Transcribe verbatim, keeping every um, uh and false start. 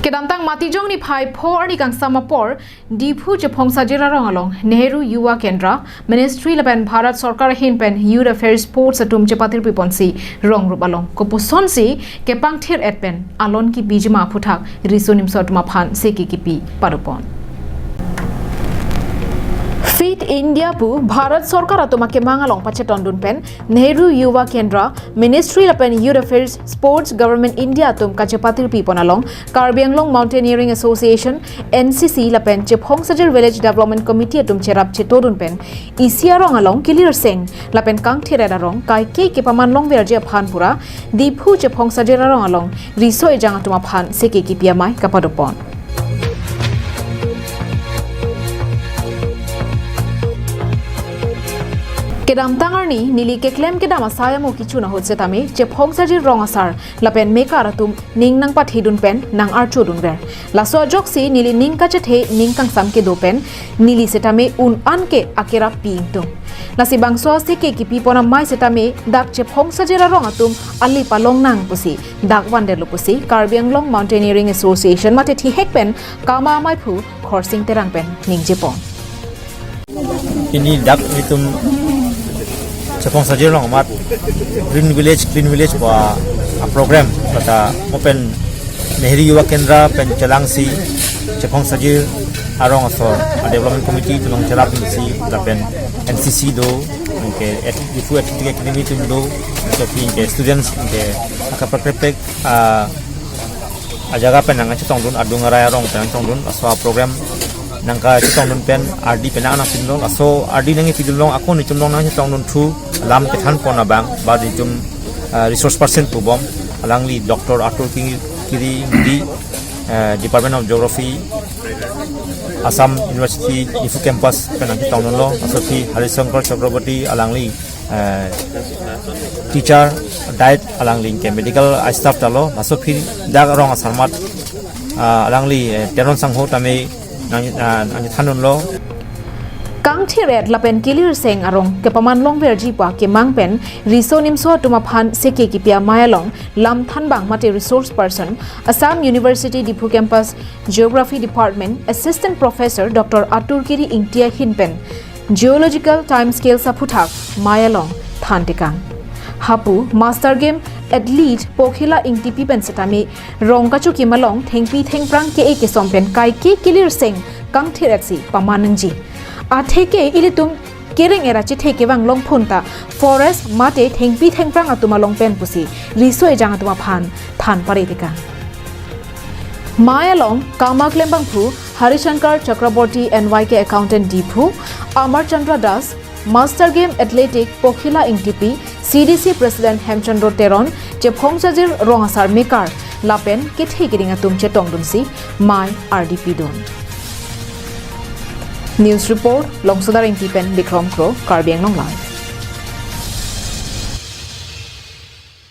Kedamtang Matijong niphai pho arni kangsam apor, Diphu Chephongsajir arong along Nehru Yuva Kendra, Ministry lapen Bharat Sorkar ahin pen Youth Affairs Sports atum chepatirpi ponsi rong rup along kopuson si kepangthir-et pen alon kipijima aphuthak riso nimso atum aphan seke kipi padopon. Fit India pu Bharat Sorkar atum akemang along pachetondun pen Nehru Yuva Kendra, Ministry lapen Youth Affairs Sports, Government India atum kachepatirpi pon along Karbi Anglong Mountaineering Association, N C C lapen Chephongsajir Village Development Committee atum cherap chetodun pen isi arong along kilirseng lapen kangthir-et arong kaike kepaman longverji aphan pura Diphu Chephongsajir arong along riso ejang atum aphan seke kipi amei kapadopon. Kedamtang arni neli keklem kedam asai amo kichun ahut setame Chephongsajir rong asar lapen mekar atum ning nangpathedun pen nang-archodunver. Laso ajoksi neli ning kachethe ning kangsam kedo pen neli setame un-an ke akerap pi ingtung. Lasi bangso aseke kipi pon amei setame dak Chephongsajir arong atum ali palong nang pusi dak vandetlo pusi Karbi Anglong Mountaineering Association mate thihek pen kama amei aphu Khorsing Terang pen ningjepon. Pini dak itum Chephongsajir along amat Green Village, Clean Village pu a program kata mo pen Nehru Yuva Kendra pen chelangsi Chephongsajir arong asor a Development Committee atum nangcherap si lapen N C C do, anke at-, Diphu Athletic Academy atum do, so anke students anke akaprek prek a ajaga pen nangkachetongdun, adung arai arong pen nangchetongdun, laso a program nangkachetongdun pen ardi pen nangpidunlo, laso ardi nangpidunlo, ako nichum long nangchetongdun thu alam kethan pon abang, ba nichum, ah, resource person pubom, alangli Doctor Atur Kiri, Kiri Ingti, eh, Department of Geography, Assam University, Diphu Campus pen nangchetongdunlo, laso aphi Harishankar Chakraborty alangli eh, teacher, diet alangli anke medical staff ta lo, laso aphi dak arong asar amat, ah, alangli, eh, Teron Sangho tame nang, ah, nangthandunlo. Kangthir-et lapen kilirseng arong kepaman longverji pu akemang pen riso nimso atum aphan seke kipi amei along lamthanbang mate resource person, Assam University Diphu Campus Geography Department Assistant Professor Doctor Atur Kiri Ingti ahin pen Geological Timescales aphuthak mei along thantekang. Hapu Master Game Athlete Pokhila Ingtipi pen setame rong kachokim along thengpi thengphrang ke-e kesom pen kaike kilirseng kangthir-et si paman nangji. Atheke ilitum kereng-et achethe kevang longphun ta forest mate thengpi thengphrang atum along pen pusi riso ejang atum aphan than paretekang. Mei along kama klembangphu Harishankar Chakraborty, N Y K Accountant Diphu, Amar Chandra Das, Master Game Athletic Pokhila Ingtipi, C D C President Hemchandra Teron, Chephongsajir rong asar mekar lapen kethe keding atum chetongdunsi mei ardi pidun. News report, Longsodar Ingti pen Bikrom Kro, Karbi Anglong Live.